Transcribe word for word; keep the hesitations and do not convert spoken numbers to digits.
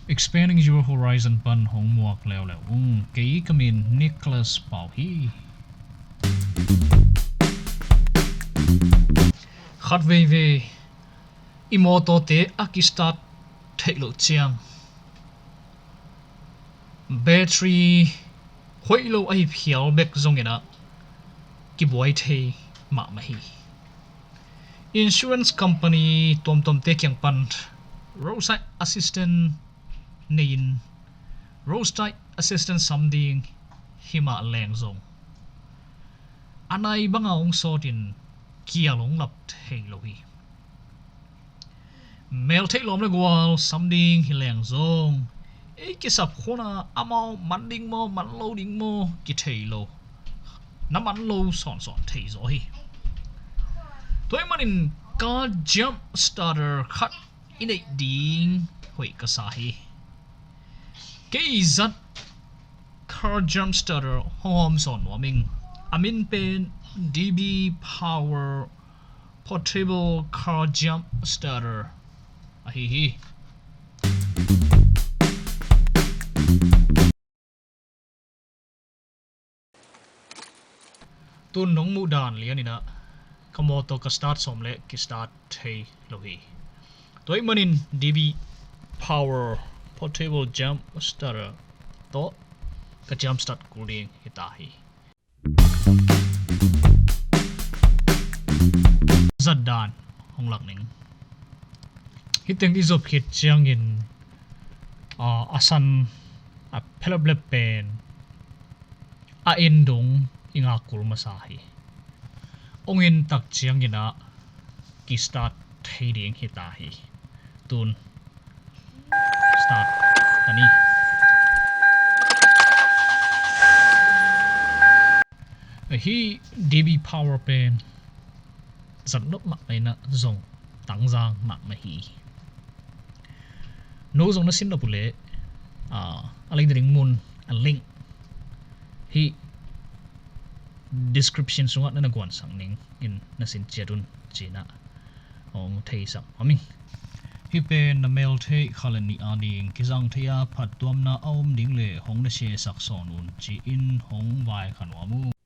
Expanding Your Horizon pan hong muak leuleu ung. Kei ka min Nicholas Pau hi. Khat veivei i mawtawte a kistart theih loh ciang battery hoih lo ahi phial bek zongin ah kibuai thei mahmah hi. Insurance company tuamtuamte kiang pan roadside assistant nei-in roadside assistant sam ding hi mah leng zong a nai banga hong sawtin kial hong lap thei lo hi. Mel theih lawm le gual sam ding hi leng zong ei kisap khuna amau man ding maw man lo ding maw kithei lo, na man lo sawnsawn thei zaw hi. Tua ahih manin car jump starter khat i neih ding hoih ka sa hi. Kei zat car jump starter hong hawm sawn nuam ing. A min pen D B Power Portable Car Jump Starter ahi hi. Tun nong muh dan lianin ah ka mawtaw ka start sawm leh kistart thei lo hi. Tua ahih manin D B Power Portable Jump Starter tawh ka jump start kul ding hi ta hi. Zatdan hong lak ning. Hih teng i zop khit ciangin, ah, a san a phelaplep pen a en dong i ngak kul masa hi. Hong en tak ciangin ah kistart thei ding hi ta hi. Tun start ta ni. Hih D B Power pen zat nop mahmah in ah zong tangzang mahmah hi. No zong na sin nop uh leh, ah, a lei ding mun a link hih description sungah na na guansak ning in na sin ciat un ci-in ah hong theisak nuam ing. Hih pen na mel theih kha le nih ading kizang thei a phattuamna a om ding leh hong na share sak sawn un ci-in hong vaikhak nuam uh.